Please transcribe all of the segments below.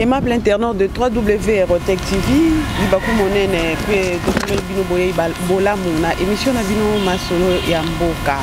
Aimable internaute de 3W Erotec TV, libaku monene pe tokomeli bino boyei bolamu na émission na bino masolo ya mboka.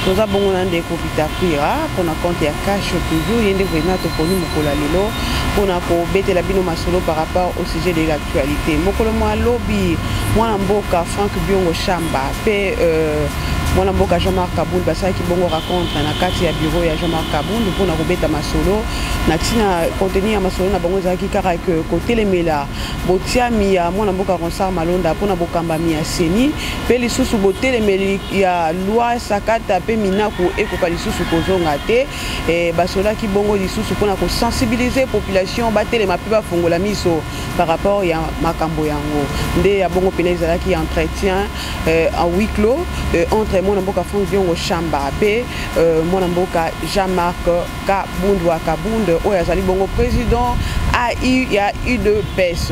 Toza bongo na ndeko Bitakwira mpona compte ya cash toujours ye nde vraiment toponi mokolo ya lelo mpona kobetela bino masolo par rapport au sujet de l'actualité. Mokolo mwa lobi mwana mboka Franck Biongo Shamba pe euh, mwana mboka Jean-Marc Kabund basalaki bongo rencontre na kati ya bureau ya Jean-Marc Kabund mpona kobeta masolo na ntina contenu ya masolo na bango ezalaki kaka ke kotelemela botiami ya mwana mboka Ronsard Malonda mpona bokambami ya CENI mpe lisusu botelemeli ya loi Sakata mpe Minaku ekoka lisusu kozonga te. E, basolaki bongo lisusu mpona kosensibiliser population batelema mpe bafongola miso par rapport ya makambo yango. Nde ya bongo mpena ezalaki entretien euh, en huis clos euh, entre mwana mboka Franck Diongo Shamba mpe euh, mwana mboka Jean-Marc Kabund wa Kabund oyo azali bongo président AI ya UDPS.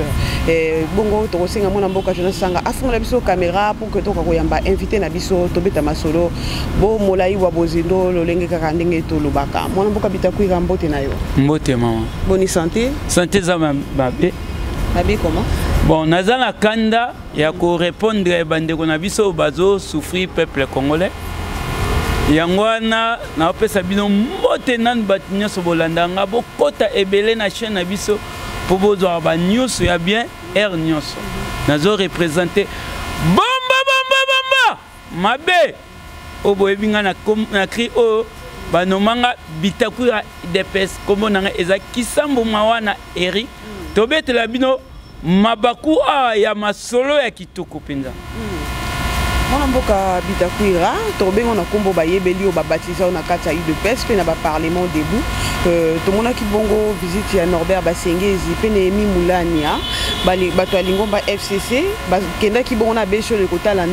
Eh, bongo tokosenga mwana mboka Jonas Sanga afungola biso caméra pour que toka koyamba invité na biso tobeta masolo bo molai wa bozindo lolenge kaka ndenge tolobaka. Mwana mboka Bitakwira, mbote na yo. Mbote mama. Boni santé? Santé eza mabe. Mabe comment? Bon, naza na kanda ya ko répondre bandeko na biso bazo souffrir peuple congolais. Yango wana naopesa bino mbote nanu bato nyonso bolanda nga, bokota ebele na chaîne na biso mpo bozwaka ba news ya bien heure nyonso. Nazo représenter bomba bomba bomba mabe oyo boyebi nga na cri oyo banoma nga Bitakwira UDPS, kombo na nga eza Kisambo Mawana Eric. Tobetela bino mabaku awa ya masolo ya kitoko mpenza. Mwana mboka Bitakwira, tokobenga na nkombo bayebeli oyo babatiza oyo na kati ya UDPS mpe na baparlement debout. Tomonaki bongo visite ya Norbert Basengezi mpe Nehemi Mulania, bato ya lingomba FCC bakendaki bongo na Beshole kotala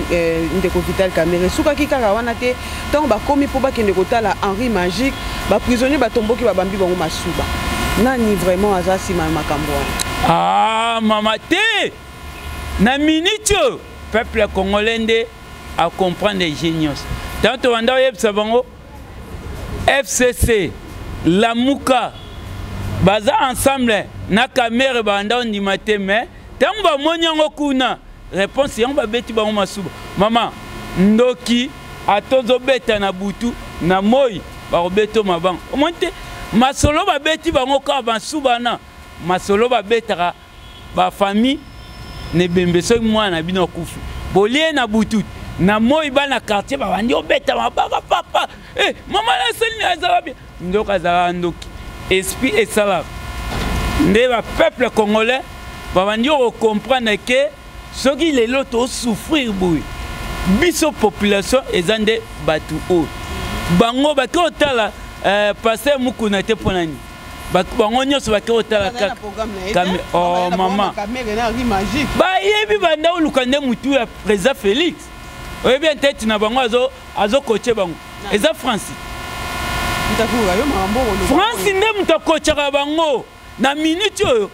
ndeko Vital Kamerhe. Esukaki kaka wana te, ntango bakomi mpo bakende kotala Henri Magique, baprisonnier batomboki, babambi bango masuba. Nani vraiment aza nsima ya makambo wana? Ah, mama te, na minute oyo peuple congolais nde acomprendre jeu nyonso. Ntango tobanda oyebisa bango FCC Lamuka baza ensemble na Kamerhe, banda ondima te, mais ntango bamoni yango kuna réponse yango babeti bango masuba. Mama ndoki atozobeta na butu na moi bakobeta mabango, omoni te masolo babeti bango kaka masuba na masolo babetaka ba famille na ebembe. Soki mwana na bino akufi bolie na butu na moi, bana quartier babandi obeta mabaka, papa eh, mama nasali azala bien. Ndoki azalaka ndoki, esprit esalaka nde ba peuple congolais babandi kocomprendre ke soki lelo tosouffrir boye, biso population eza nde bato oyo bango bake kotala pasteur Mukuna te. Mpo nani bango nyonso bake kotala kaka? Oh, mama, bayebi banda oluka nde mutu ya président Félix. Oyebi entete na bango azokoche bango eza Francis. France nde moto akochaka bango na minute oyo.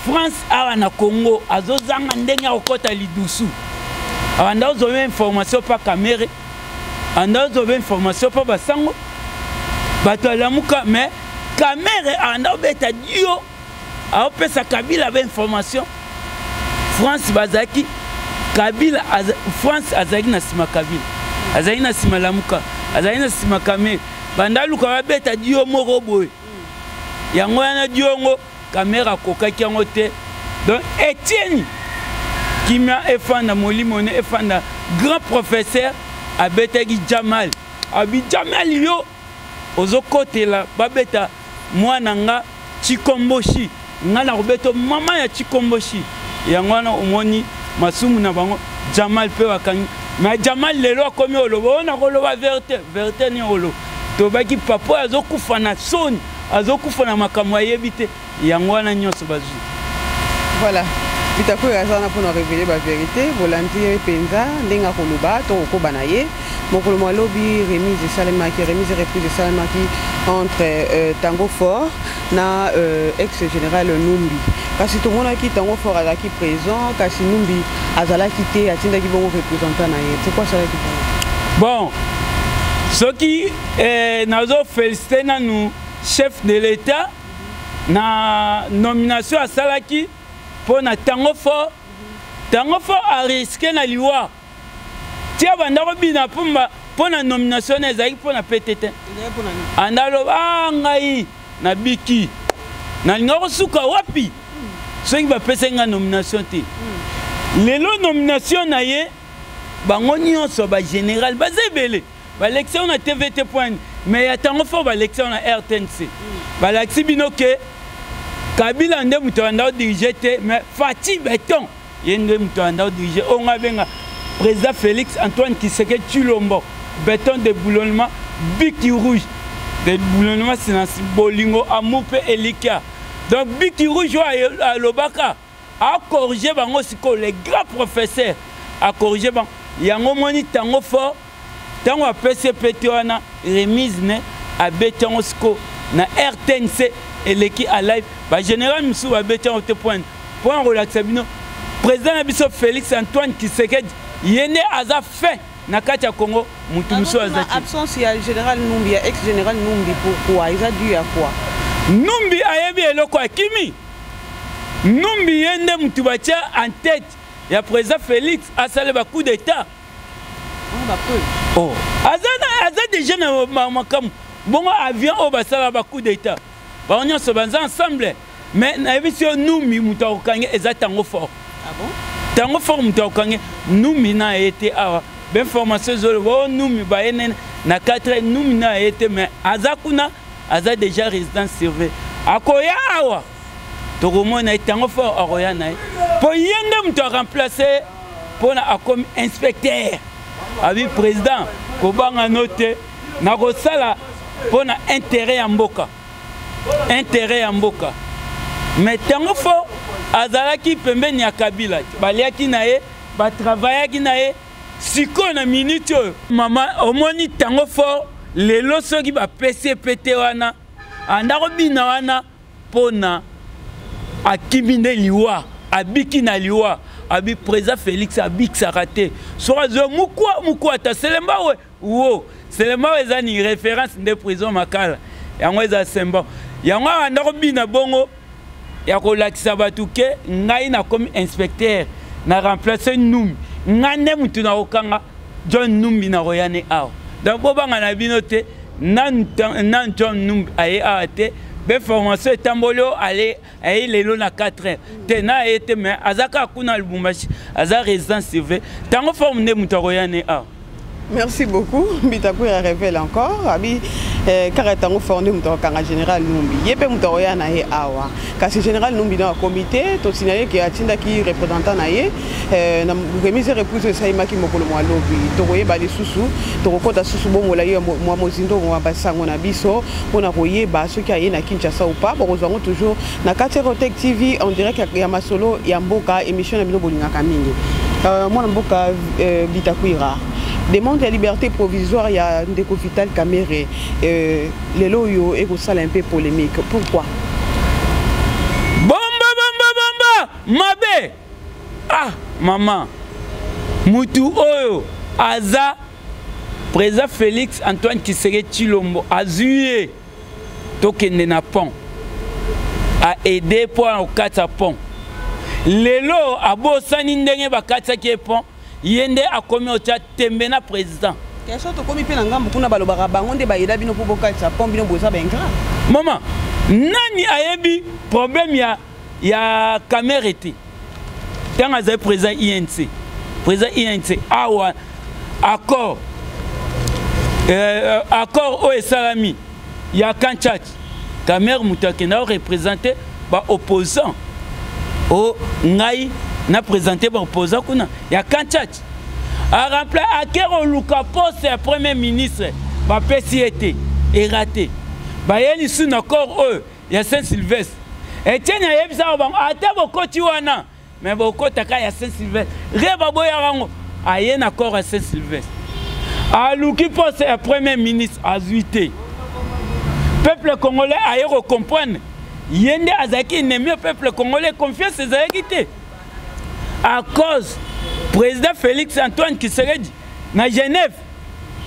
France awa na Congo azozanga ndenge akokɔta lidusu. Abanda ozwa information pa Kamerhe, anda ozwa information pa basango bato alamuka, mais Kamerhe anda obeta dio aopesa Kabila ba information. France bazalaki Kabila, France azalaki na nsima Kabila, azalaki na nsima Lamuka, azalaki na nsima Kamerhe. Banda aluka babeta dio moko boye, yango wana diongo Kamerhe akokaki yango te. Donc Etienne kimia efanda, molimo ne efanda, grand professeur abetaki Jamal, abi Jamal yo ozokotela babeta mwana nga Chikomboshi, nga na kobeta mama ya Chikomboshi. Yango wana omoni masumu na bango Jamal mpe bakangi. Mais Jamal lelo akomi oloba oyo nakoloba vérité. Vérité nini oloba? Tobaki papa oyo azokufa na soni, azokufa na makambo ayebi te. Yango wana nyonso bazwi. Voilà, Bitakwira aza wana mpona révéler bavérité. Bolandi ye mpenza ndenge akoloba to kokoba na ye. Mokolo mwa lobi remise esalemaki, remise reprise esalemaki entre Tango Fort na ex général Numbi. Kasi tomonaki Tango Fort azalaki présent, kasi Numbi azalaki te, atindaki bongo représentant na ye. Pourquoi asalaki bongo? Bon, soki nazo félicité nanu chef de l'État. Na nomination asalaki mpo na Tango Fort. Tango Fort ariske na liwa ti abanda kobina pumba mpo na nomination na ezalaki mpo na pete te. Anda aloba ah, ngai nabiki, nalinga kosuka wapi soki bapesaki ngai nomination te. Lelo nomination na ye, bango nyonso bagénéral baza ebele, balekisi yango na TVT point, mais ya Tango Fort balekisi yango na RTNC. Balakisi bino ke Kabila nde moto abanda kodirige te, mais Fatshi Béton ye nde moto abanda kodirige. Oyo ngai abenga président Félix Antoine Tshisekedi Tshilombo, béton de boulonnement, biki rouge de boulonnement, sinasi bolingo, amour mpe elikya. Donc biki rouge oyo alobaka, acorrige bango sikoyo, les grands professeurs acorrige bango. Yango moni Tango Fort, ntango apesi epete wana, remise ne abeti yango sikoyo na RTNC, eleki a live. Bagénéral mosusu babeti yango te. Point mpo na kolakisa bino président na biso Félix Antoine Tshisekedi, ye nde aza fin na kati ya Congo, mutu mosusu aza te. Absence ya général Numbi, ya ex général Numbi, pourquoi? Eza dû à quoi? Numbi ayebi eloko, akimi. Numbi ye nde mutu batia en tête ya président Félix, asala ba coup d'état. Oh. Aza, aza déjà na makambo bongo, avion oyo basala ba coup d'état, bango nyonso baza ensemble. Mais nayebisi yo, Numbi moto akokange eza Tango Fort. Ah bon? Tango Fort moto akokange Numbi na ye te. Awa bainformation ezoloba oyo Numbi baye nene na 4, Numbi na ye te, mais aza kuna, aza déjà résidence surveillée. Akoya awa, tokomona ye. Tango Fort akoya na ye mpo ye nde moto aremplace, mpona akomi inspecteur. Abi président, kobanga no te, nakosala mpona intérêt ya mboka, intérêt ya mboka. Mais Tango Fort azalaki pembeni ya Kabila, baliaki na ye, batravaillaki na ye. Sikoyo na minute oyo, mama, omoni Tango Fort lelo, soki bapesi epete wana, anda kobina wana mpona akimi nde liwa, abiki na liwa. Abi président Félix abikisaka te. Soki azwi mukwa mukwa ata Selemba we wo Selemba oyo eza ni référence nde prison Makala, yango eza semba. Yango abanda kobina bongo ya kolakisa bato ke ngai nakomi inspecteur, na remplace Numbi, ngai nde motu nakokanga John Numbi, nakoya ne awa. Donc bobanga na bino te, nanu John Numbi aye awa te. Bainformation etamboli oyo ale aye lelo na 4 heures te, na aye te, mais aza kaka kuna Lubumbashi, aza résidence surveillée. Ntango forme nde moto akoya ne awa. Merci beaucoup. Bitakwira révèle encore. Abi, kaka Tango Fort nde moto akokanga général Numbi. Ye mpe moto akoya na ye awa. Kasi général Numbi na akomi te, tosignaler ke atindaki représentant na ye na remise reprise oyo esalemaki mokolo mwa lobi. Tokoyeba lisusu, tokokɔta susu bongola ye mwa mozindo mwa basango na biso mpona koyeba soki aye na Kinshasa ou pas. Bokozwa yango toujours na kati ya Rotec TV en direct ya Masolo ya Mboka, émission na bino bolingaka mingi. Mwana mboka Bitakwira, demande ya liberté provisoire ya ndeko Vital Kamerhe lelo oyo ekosala un peu polémique. Pourquoi? Bomba, bomba, bomba mabe. Ah mama, mutu oyo aza président Félix Antoine Tshisekedi Tshilombo azwi ye, tokende na pont, aide mpo na kokatisa pont. Lelo abosani ndenge bakatisaki ye pont, ye nde akomi otya tembe na président. Question, tokomi mpe na ngambo kuna, balobaka bango nde bayeda bino mpo bokatisa pont, bino boza baingrat. Mama, nani ayebi problème ya Kamerhe te? Ntango azali président UNC, président UNC awa, accord oyo esalami ya camp Tshatshi, Kamerhe moto akenda koreprésente baopposant. O ngai na présente baopposant kuna ya camp Tshatshi, aremple ake koluka poste ya premier ministre, bapesi ye te, eraté. Baye lisusu na accord oyo ya Saint Sylvestre, Etienne ayebisaka bango ata bokoti wana, me bokotaka ya Saint Sylvestre re, baboyaka yango. Aye na accord ya Saint Sylvestre, aluki poste ya premier ministre, azwi te. Peuple congolais aye kocomprendre ye nde azalaki ennemi ya peuple congolais. Confiance ezalaki te à cause président Félix Antoine Tshisekedi na Genève.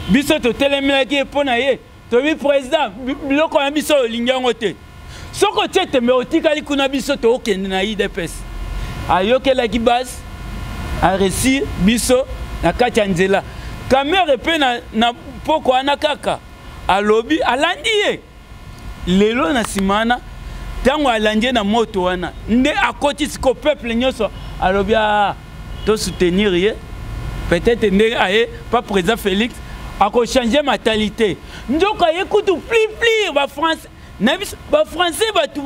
Biso totelemelaki ye mpo na ye, toyebi président biloko na biso olingi yango te. Soki otie tembe, otikali kuna, biso tookende na UDPS. Ayokelaki base, aréussir biso na kati ya nzela. Kamerhe mpe na poko wana kaka alobi alandi ye. Lelo na nsima wana, ntango alandi ye na moto wana, nde akoti siko peuple nyonso alobi: a tosoutenir ye, peut-être ndenge aye pa président Félix akochange mentalité. Nzoka ye kutu plipli bafrançais na biso, bafrançais bato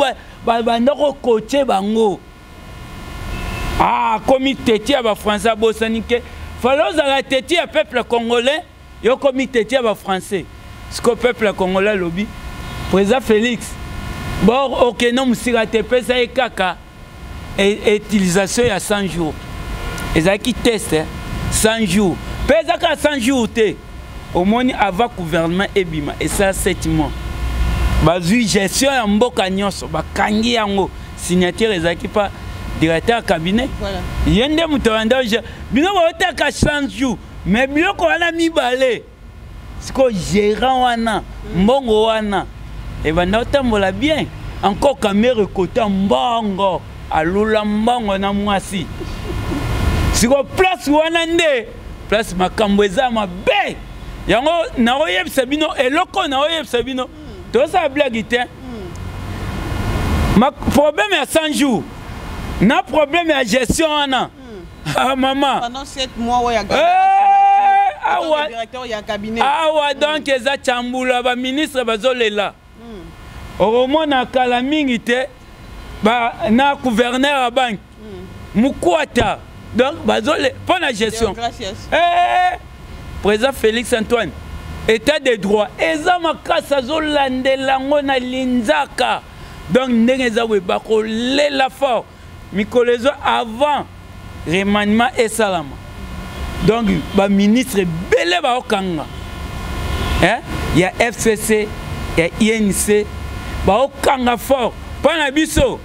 babanda kokotie bango. Ah, komi teti ya bafrançais, abosani ke fale ozala teti ya peuple congolais. Yo komi teti ya bafrançais. Siko peuple congolais alobi: président Félix, bor okende mosika te, pesa ye kaka utilisation ya 100 jours. Ezalaki test 100 jours, mpe eza kaka 100 jours te. Omoni, avant gouvernement ebima, esala 7 mois, bazwi gestion ya mboka nyonso, bakangi yango. Signature ezalaki pa directeur ya cabinet. Ye nde moto abanda bino baotaka 100 jours, mais biloko wana mibale sikoyo, gérant wana, mbongo wana ebanda otambola bien. Encore Kamerhe ekota mbongo, alula mbongo na mwasi. Sikoyo place wana nde place makambo eza mabe. Yango nakoyebisa bino eloko, nakoyebisa bino, tozosala blague te. Problème ya 100 jours na problème ya gestion wana, ah, mama. Pendant 7 mois oyo awa directeur ya cabinet. Awa donc eza tyambula, baministre bazolela. Okomona kala mingi te na gouverneur ya banque Mukwata, donc bazole mpo na gestion. Eh, président Félix Antoine, état de droit eza makasi, azolandela yango na linzaka. Donc ndenge eza boye, bakolela fort mikolo eza avant remaniement esalama. Donc baministre ebele baokanga, eh? Ya FCC, ya UNC, baokanga fort. Mpo na biso,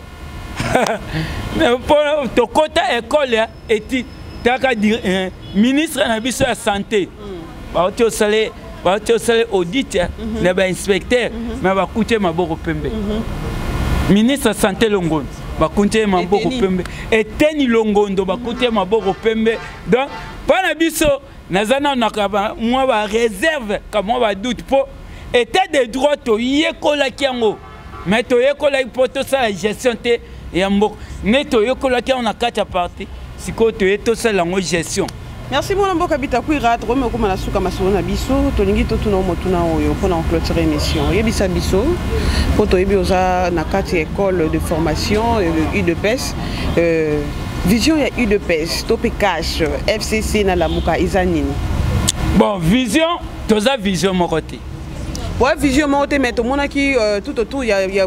mpo tokɔta ekole ya eti taka eh, ministre na biso ya santé, bauti osale, bauti osale audit na bainspecteur, me bakuti ye maboko pembe. Ministre ya santé Longondo, bakuti ye maboko pembe. Eteni Longondo, bakuti ye maboko pembe. Donc mpo na biso, naza nano na mwa baréserve, ka mwa badoute, mpo état de droit toyekolaki yango, mais toyekolaki mpo tosala gestion te ya mboka. Nde toyekolaki yango na kati ya parti, sikoyo toye tosala yango gestion. Merci, mwana mboka Bitakwira. Tokomi okóma na suka masolo na biso. Tolingi totuna motuna oyo mpona clôture émission. Oyebisa biso, mpo toyebi oza na kati ya école de formation UDPS, vision ya UDPS to mpe CACH, FCC na Lamuka eza nini? Bon, vision, toza vision moko te. Ouais, vision moko te, mais tomonaki tout autour ya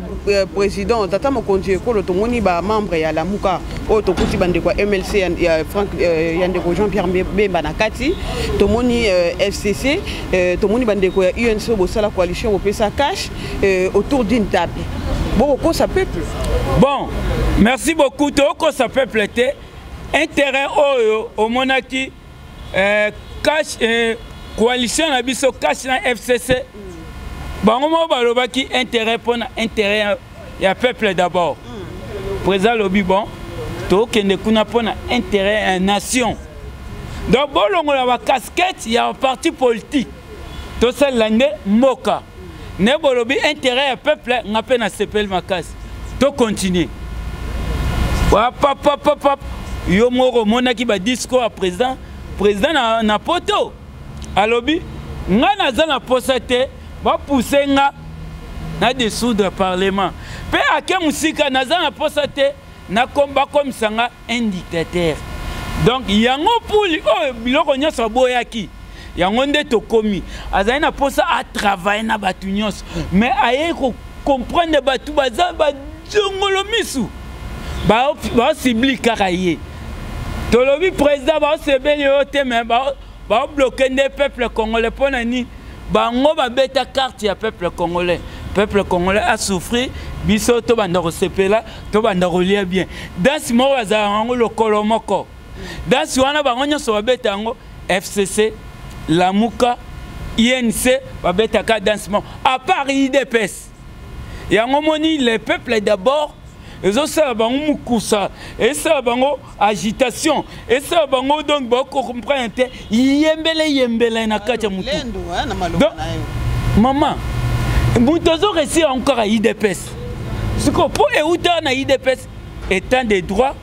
président, tata mokonzi ekolo, tomoni bamembre ya Lamuka oyo, tokuti bandeko ya MLC ya Frank, ya ndeko Jean Pierre Bemba na kati, tomoni FCC, tomoni bandeko ya UNC oyo bosala coalition, bopesa CACH autour d'une table. Bokokosa peuple? Bon, merci beaucoup. Tokokosa peuple te. Intérêt oyo omonaki, CACH, coalition na biso CACH na FCC, bango moko balobaki intérêt, mpona intérêt ya peuple d'abord. Président alobi: bon, tokende kuna mpona intérêt ya nation. Donc bolongola bacasquette ya parti politique, tosalela nde mboka. Nde bolobi intérêt ya peuple, nga mpe nasepeli makasi, tocontinue. Papapapap, yo moko omonaki badiscours ya président. Président na poto alobi: nga naza na posa te bapuse nga na dissoudre parlement. Mpe ake mosika: naza na posa te bakomisa nga un dictateur. Donc yango puli oyo biloko nyonso aboyaki yango nde tokomi. Azali na mposa atravaille na bato nyonso, mais aye kocomprendre bato baza bazongolo misu, baosibli kaka ye. Tolobi président, baosebeli oyo te, mais baobloquer nde peuple congolais. Mpo na nini? Bango babeta carte ya peuple congolais, peuple congolais asouffrir, biso tobanda kosepela, tobanda kolia bien. Danse moko bazala yango lokolo moko, danse wana bango nyonso babeta yango, FCC, Lamuka, UNC, babetaka danse moko, à part UDPS. Yango moni le peuple d'abord ezosala bango mokusa, esala bango agitation, esala bango donc bakocomprendre te, yembele yembele na kati ya motu. Donc mama, moto azoréussir yango kaka UDPS. Sikoyo mpo euta na UDPS, état de droit,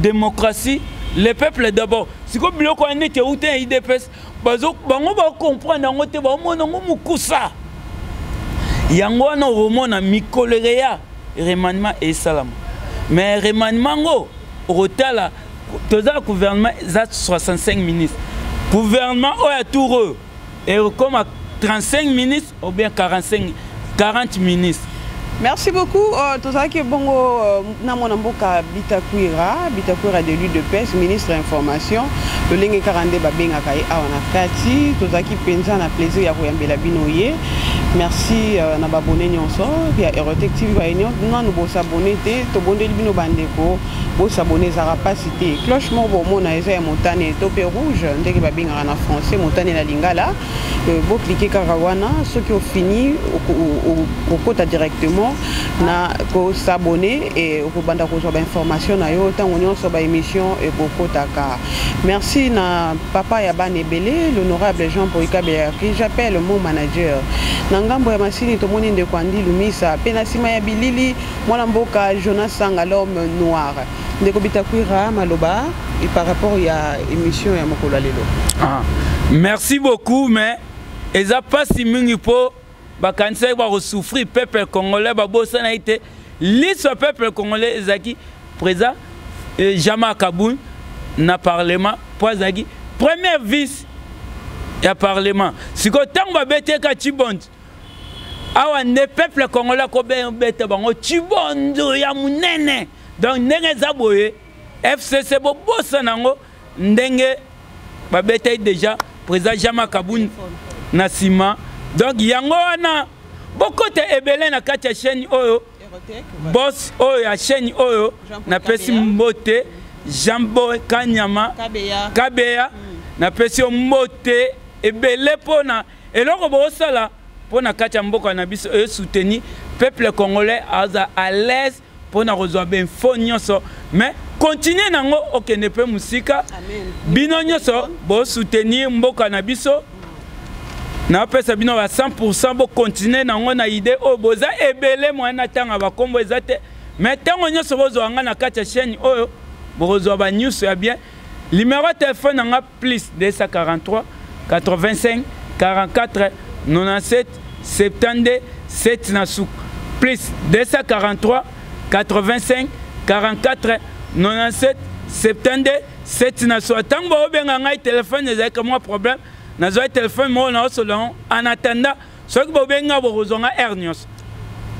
démocratie, le peuple d'abord. Sikoyo biloko wana neti euta na UDPS, bango bacomprendre yango te, baomona yango mokusa. Yango wana okomona mikolo ereya remaniement esalama. Mais remaniement ngo okotala, toza na gouvernement eza 65 ministres. Gouvernement oyo ya tour oyo ekokoma 35 ministres ou bien 45, 40 ministres. Merci beaucoup. Tozalaki bongo na mwana mboka Bitakwira, Bitakwira de l'UDPS, ministre information, lolenge kaka nde babengaka ye awa na kati. Tozalaki mpenza na plaisir ya koyambela bino ye. Merci na baabonnés nyonso ya Erotec TV. Baye nanu bos'abonner te, tobondeli bino bandeko, bos'abonner, ezalaka mpasi te. Cloche moko bomona eza ya motane to mpe rouge, ndenge babengaka na français, motane na lingala. Bocliquer kaka wana, soki ofini okokota directement na kos'abonner e okobanda kozwa bainformation na yo ntango nyonso baémission ekokotaka. Merci na papa ya bana ebele, l'honorable Jean Paul Kabeya, que j'appelle mon manager. Na ngambo ya masini tomoni ndeko Andi Lumisa, mpe na nsima ya bilili mwana mboka Jonas Sanga, l'homme noir. Ndeko Bitakwira, maloba et par rapport ya émission ya mokolo ya lelo? Ah, merci beaucoup. Mais eza mpasi mingi mpo bakanisaki bakosouffrir peuple congolais, babosana ye te. Liso ya peuple congolais ezalaki président Jean-Marc Kabund na parlement, mpo azalaki première vice ya parlement. Sikoyo ntango babeteka Chibondo awa, nde peuple congolais akobeta bango Chibondo ya monene. Donc ndenge eza boye, FCC bobosana yango, ndenge babetaki déjà président Jean-Marc Kabund na nsima. Donc yango wana bokota ebele na kati ya chaîne oyo, boss oyo ya chaîne oyo, napesi mbote Jean Bo Kanyama Kabeya, napesi yo mbote ebele mpona eloko bosala mpo na kati ya mboka na biso, esoutenir peuple congolais aza à l'aise mpona kozwa bainfo nyonso. Mais continue nango, okende mpe mosika. Bino nyonso bosoutenir mboka na biso, napesa bino ba 100. Bocontinue nango na idée oyo. Boza ebele, moyen na ntanga bakombo eza te, mais ntango nyonso bozwa nga na kati ya chaîne oyo, bokozwa banews ya bien. Numéro ya telefone na nga: plus 243 85 44 97 72 7 na suka, plus 243 85 44 97 72 7 na suka. Ntango baobenga ngai, telefone ezalaki mwa problème, nazwaki telefone moko naosolo. En attendant, soki bobengi nga, bokozwa nga heure nyonso.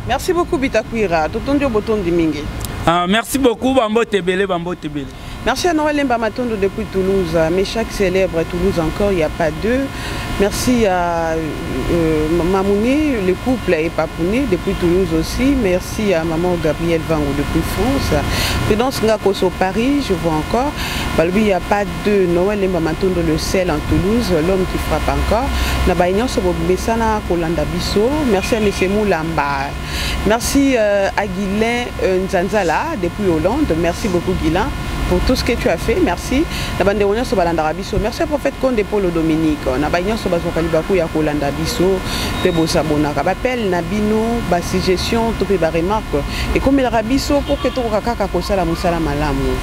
Merci beaucoup Bitakwira, totondi yo botondi mingi. Ah, merci beaucoup, bambote ebele, bambote ebele. Merci à Noël Mba Matondo depuis Toulouse. Méchac célèbre Toulouse encore, il n'y a pas deux. Merci à Mamouné, le couple et Papouné depuis Toulouse aussi. Merci à maman Gabrielle Vango depuis France. Prudence Ngakoso Paris, je vois encore. Balobi, il n'y a pas deux. Noël Mba Matondo, le sel en Toulouse, l'homme qui frappe encore. Na baignon Besana Kolanda Biso. Merci à M. Moulamba. Merci à Guylain Nzanzala depuis Hollande. Merci beaucoup Guylain pour tout ce que tu as fait. Merci. Na bande nyonso balandaka biso. Merci à prophète Konde Paulo Dominique. Na ba nyonso bazwaka libaku ya kolanda biso mpe bosabonaka. Baappel na bino, basuggestion to mpe baremarque ekomelaka biso pour que tokoka kaka kosala mosala malamu.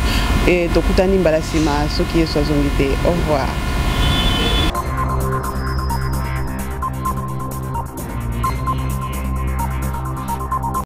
E tokutani mbala nsima soki Yesu azongi te. Au revoir.